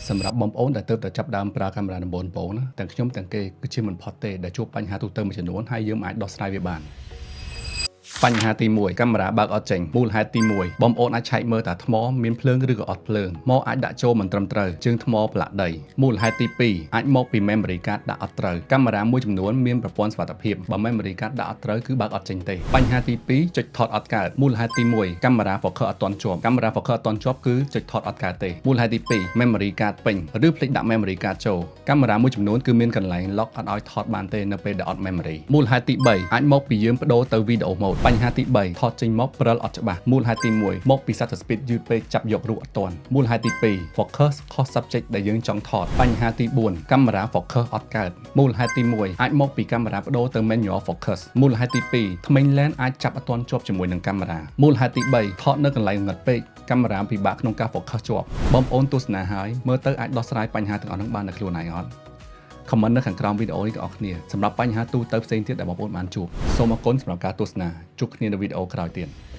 សម្រាប់បងប្អូនដែលទើបតែចាប់ផ្ដើមប្រើកាមេរ៉ាដំបូងៗណាទាំងខ្ញុំទាំងគេគឺជាមិនផុតទេដែលជួបបញ្ហាទូទៅមួយចំនួនហើយយើងមិនអាចដោះស្រាយវាបានបញ្ហាទី1កាមេរ៉ាបើកអត់ចេញមូលហេតុទី1បងប្អូនអាចឆែកមើលថាថ្មមានភ្លើងឬក៏អត់ភ្លើងមកអាចដាក់ចូលមិនត្រឹមត្រូវជើងថ្មប្រឡាក់ដីមូលហេតុទី2អាចមកពី memory card ដាក់អត់ត្រូវកាមេរ៉ាមួយចំនួនមានប្រព័ន្ធសុវត្ថិភាពបើ memory card ដាក់អត់ត្រូវគឺបើកអត់ចេញទេបញ្ហាទី2ចុចថតអត់កើតមូលហេតុទី1កាមេរ៉ា focus អត់ទាន់ជាប់កាមេរ៉ា focus អត់ទាន់ជាប់គឺចុចថតអត់កើតទេមូលហេតុទី2 memory card ពេញឬភ្លេចដាក់ memory card ចូលកាមេរ៉ាមួយចំនួនគឺមានកន្លែង lock អត់ឲ្យថតបានទេនៅពេលដែលអត់ memory មូលហេតុទី3អាចមកពីយើងប្ដូរទៅ video mode បញ្ហាទី3ថតចេញមកព្រិលអត់ច្បាស់មូលហេតុទី1មកពី shutter speed យឺតពេកចាប់យករូបអត់ទាន់មូលហេតុទី2 focus ខុស subject ដែលយើងចង់ថតបញ្ហាទី4កាមេរ៉ា focus អត់កើតមូលហេតុទី1អាចមកពីកាមេរ៉ាប្ដូរទៅ manual focus មូលហេតុទី2ធ្មេញ lens អាចចាប់អត់ទាន់ជាប់ជាមួយនឹងកាមេរ៉ាមូលហេតុទី3ថតនៅកន្លែងងងឹតពេកកាមេរ៉ាពិបាកក្នុងការ focus ជាប់បងប្អូនទស្សនាហើយមើលទៅអាចដោះស្រាយបញ្ហាទាំងអស់ហ្នឹងបាននៅខ្លួនឯងអត់ comment នៅខាងក្រោមវីដេអូនេះទាំងអស់គ្នាសម្រាប់បញ្ហាទូទៅផ្សេងទៀតដែលបងប្អូនបានជួបសូមអរគុណសម្រាប់ការទស្សនាជួបគ្នានៅវីដេអូក្រោយទៀត។